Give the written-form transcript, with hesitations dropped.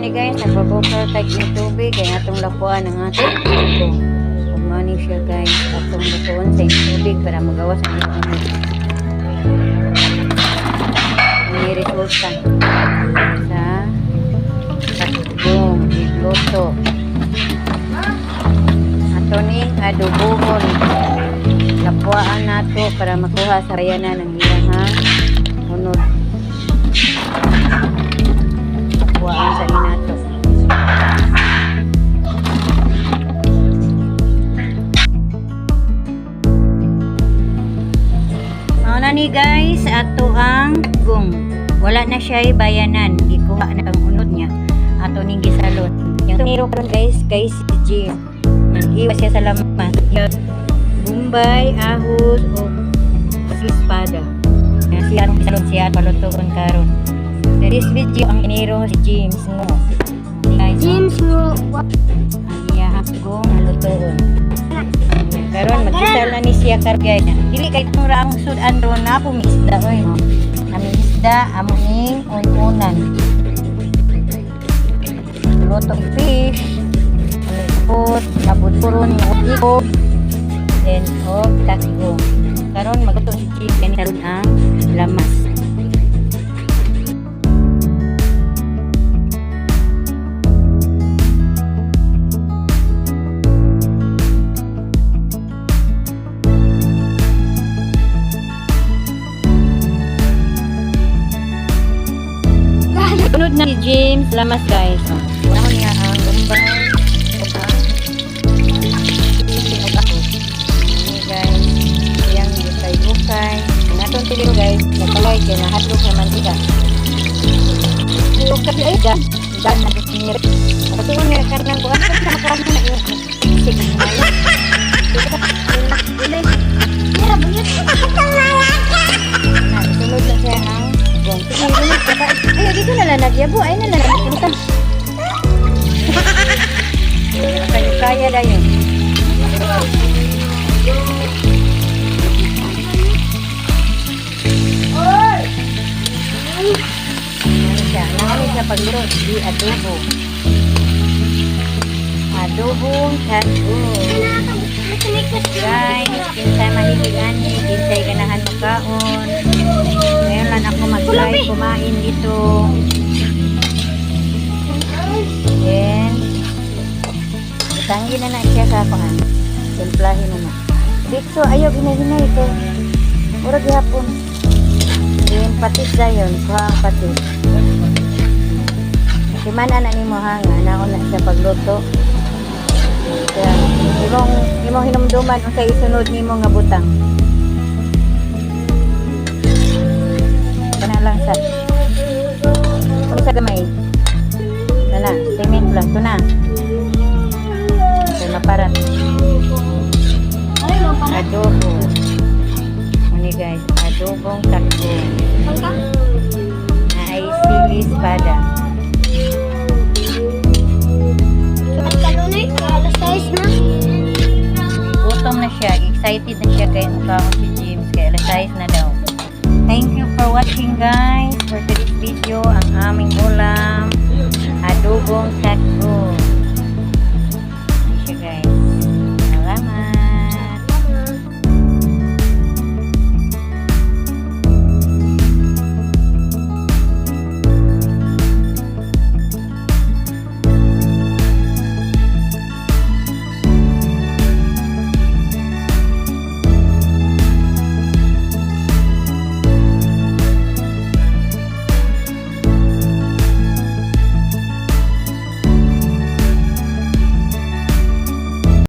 Ni guys, nagpabukar kay ng tubig kay atong lapuan ang atong ugong. Ug mao ni siya, guys, atong lutuon sa tubig para magawas ang iyang unod. May resulta sa katugong gigluto. Ato ning adobohon. Lapuan nato para makuha sa bayanan ang iyang unod. Lapuan sa ni nato. Mao na ni, guys, ato ang gung. Wala na siya bayanan. Gikuha na ang unod niya. Ato ning gisalon. Yung tumiro karon, guys, kay si Jim. Nanghiwa siya sa lamas. Bombay, ahos, o espada. Yan siya ang gisalon siya palutoon karon. This video ang iniro si James mo. Guys, James mo. Ang iyahang gong nalutoon. Karon magkisal na ni siya karon, guys. Dili kay itong raang sudan ron na po isda oy. Aming isda amo ning un-unan. Luto fish, put, abud puron iko. Then og takgo. Karon magluto si chicken karon ang lamas. Sunod na si James lamas, guys. Oh. Unahon niya ang bombay ug ang sili ug ahos. Ini, guys, iyang gukay-gukay. Ang atong tili, guys, nagpalay kay nahadlok sa mantika. Ug kasi ay dan dan na ginir. Patuon nga karnang buhat sa makaron na iyo. Sige. Mira, buyot. Na, sunod na siya ang gong. Sige, sunod ka pa. Ay, dito na lang nagyabo. Ay, na lang nagpunta. Kaya kaya dayon. Ano siya? Naano siya pagluto? Di adobo. Adobong tago. Guys, kinsay mahilig ani, kinsay ganahan makaon. Ngayon lang ako mag-try kumain dito. Then, itanggi na na siya sa kuan. Timplahin na na. Dito, ayaw ginahinay kay murag gihapon. Then, patis dayon. Kuha ang patis. Timana na nimo hanga. Naon na siya pagluto. Kaya, imong hinumduman unsay isunod nimo nga butang. Kana lang sa unsa gamay. Kana, cement lang to na. Kay maparat. Ay, maparat. Adobo. Muni, guys, adobong takbo. Pangka. Na ay sili espada. At kanunoy, alas 6 na. Gutom na siya, excited na siya kay mukha si James kay alas 6 na daw. Thank you for watching, guys, for today's video ang aming ulam, adobong takbo.